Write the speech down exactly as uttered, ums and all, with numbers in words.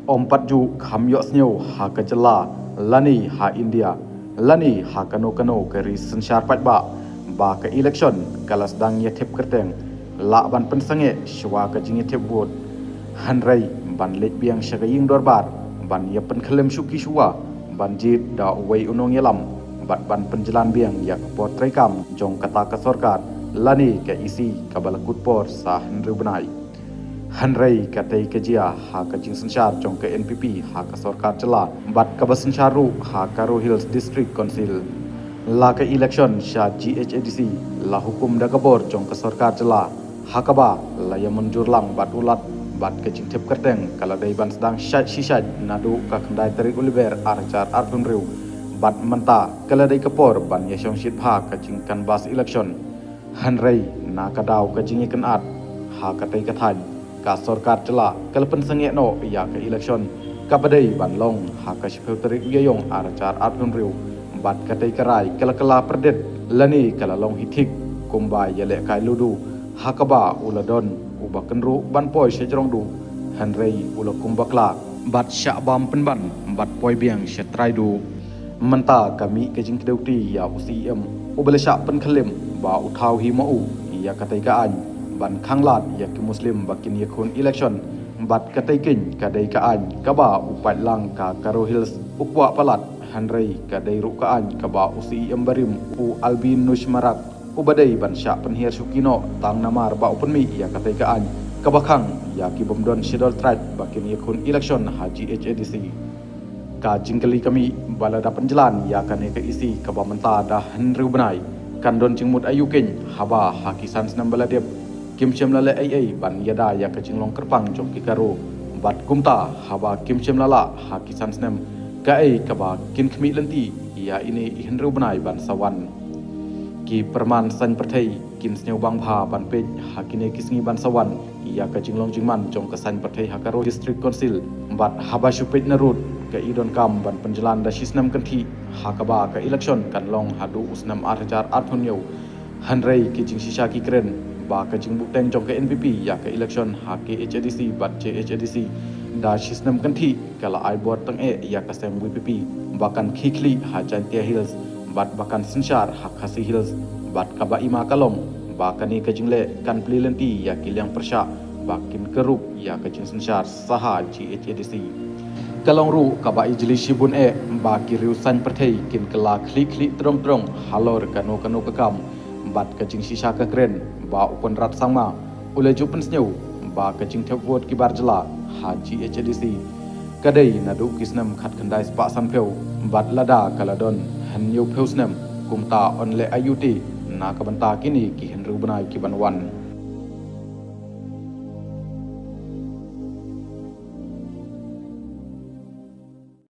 Ym pat ju kham ïohsngew ha ka jylla lane ha India lane ha kano kano ka ri synshar paidbah ba ka election ka la sdang ïa thep kyrteng lah ban pynsangeh shuwa ka jingïathep vote. Hynrei ban leit biang sha ka ïing dorbar ban ïa pynkhlem shuki shuwa ban jied da uwei u nongïalam bad ban pynjlan biang ïa ka por treikam jong kata ka sorkar lane ka E C kaba la kut por sa hynriew bnai. Hynrei katei ka jia ha ka jingsynshar jong ka N P P ha ka sorkar jylla bad kaba synshar ruh ha Garo Hills District Council. La ka election sha G H A D C la hukum da ka bor jong ka sorkar jylla ha kaba la ïa mynjur lang bad u Lat bad ka jingthep kyrteng ka la dei ban sdang shait shi shait naduh ka khyndai tarik u Lber ar hajar arphew hynriew bad mynta ka la dei ka por ban ïa shong shit bha ka jingcanvass election. Hynrei na ka daw ka jingïakynad ha katei ka thaiñ ka sorkar jylla ka la pynsangeh noh ïa ka election kaba dei ban long ha ka shiphew tarik u Ïaïong ar hajar arphew hynriew bad katei ka rai ka la kylla pyrdit lane ka la long hi thik kumba ïalehkai ludu ha kaba u la don uba kynruh ban poi sha jrong duh hynrei u la kum bakla bad shah bam pynban bad poi biang sha trai duh. Mynta ka mih ka jingkdew kti ïa u C E M uba la shah pynkhlem ba u thaw hi ma u ïa katei ka aiñ ban khanglad ïa ki Muslim ba kin ïakhun election bad katei keiñ ka dei ka aiñ kaba u paidlang ka Garo Hills u kwah palat hynrei ka dei ruh ka aiñ kaba u C E M barim u Albin Nusmarath uba dei ban shah pynhiar shuki noh tang namar ba u pynmih ïa katei ka aiñ kaba khang ïa ki bym don Scheduled Tribe ba kin ïakhun election ha G H A D C. Ka jingkylli ka mih ba lada pynjlan ïa kane ka E C kaba mynta da hynriew bnai kan don jingmut aïu keiñ haba ha ki san snem ba la dep kim shym la leh ei ei ban ïada ïa ka jinglong kyrpang jong ki Garo bad kumta haba kim shym la lah ha ki san snem kaei kaba kin khmih lynti ïa ine i hynriew bnai ban sa wan. Ki pyrman saiñ pyrthei kin sngewbang bha ban peit ha kine ki sngi ban sa wan ïa ka jinglong jingman jong ka saiñ pyrthei ha Garo District Council bad haba shu peit na rud ka i donkam ban pynjlan da shi snem kynthih ha kaba ka election kan long haduh u snem ar hajar arphew hynñiew. Hynrei ki jingshisha ki kren ba ka jingbuhteng jong ka N P P ïa ka election ha K H A D C bad J H A D C da shi snem kynthih ka la ai bor tang eh ïa ka seng V P P ba kan khie khlieh ha Jaintia Hills bad ba kan synshar ha Khasi Hills bad kaba i ma ka long ba kane ka jingleh kan plie lynti ïa ki liang pyrshah ba kin kyrhuh ïa ka jingsynshar sa ha G H A D C. Ka long ruh kaba i jli shibun eh ba ki riew saiñ pyrthei kin kylla khlieh khlieh tyrong tyrong halor kano kano ka kam bad ka jingshisha ka kren ba u Conrad Sangma u la ju pynsngew ba ka jingthep vote ki bar jylla ha G H A D C ka dei naduh ki snem khatkhyndai spah sanphew bad lada ka la don hynñiewphew snem kumta yn leh aïu te na ka bynta kine ki hynriew bnai ki ban wan.